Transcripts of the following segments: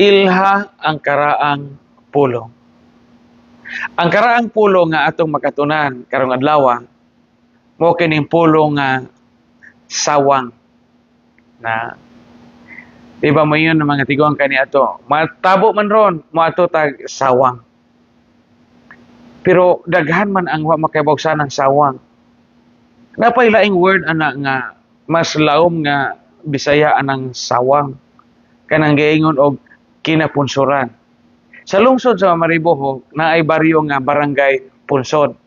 Ilha ang karaang pulong. Ang karaang pulong nga atong makatunan karong adlaw mao kining pulong nga sawang na, di ba, mo yun ng mga tiguang kani ato matabo man ron moadto tag sawang, pero daghan man ang wa makaibaw ng sawang. Napay laing word ana nga mas laom nga Bisaya anang sawang, kanang giingon og kinapunsoran. Sa lungsod sa Maribojoc, naay baryo nga Barangay Punsod.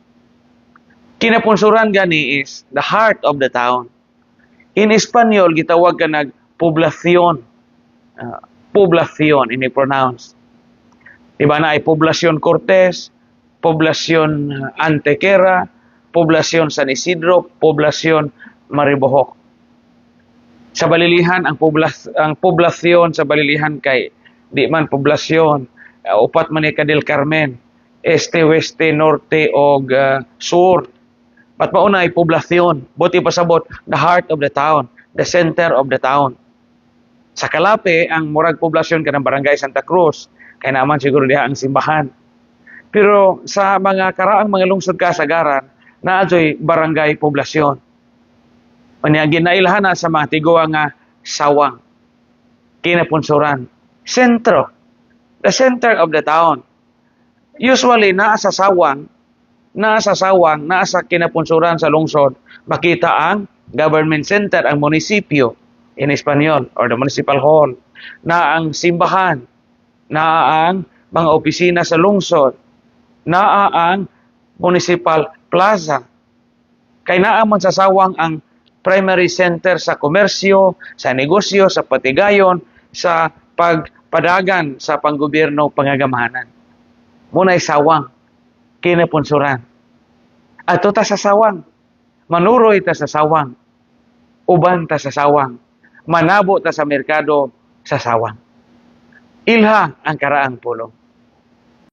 Kinapunsoran gani is the heart of the town. In Espanyol, gitawag ka nag poblacion. Poblacion ini pronounce. Diba na ay Poblacion Cortes, Poblacion Antequera, Poblacion San Isidro, Poblacion Maribojoc. Sa Balilihan, ang poblasyon sa Balilihan kay di man poblasyon, upat man ni ka Del Carmen, este, weste, norte og sur. But mao na ay poblasyon, buot ipasabot, the heart of the town, the center of the town. Sa Calape, ang murag poblasyon kanang Barangay Santa Cruz, kay naman siguro diha ang simbahan. Pero sa mga karaang mga lungsod kasagaran, naa joy barangay poblasyon. Unya ginailhan na sa mga tiguang nga sawang, kinapunsuran, sentro, the center of the town. Usually, naa sa sawang, naa sa kinapunsuran sa lungsod, makita ang government center, ang munisipyo in Espanyol, or the municipal hall, na ang simbahan, na ang mga opisina sa lungsod, naa ang municipal plaza. Kay naa man sa sawang ang primary center sa komersyo, sa negosyo, sa patigayon, sa pagpadagan sa panggobyerno, pangagamahanan. Muna'y sawang, kinapunsuran. Adto ta sa sawang, manuroy ta sa sawang, uban ta sa sawang, manabo ta sa merkado sa sawang. Ilha ang karaang pulong.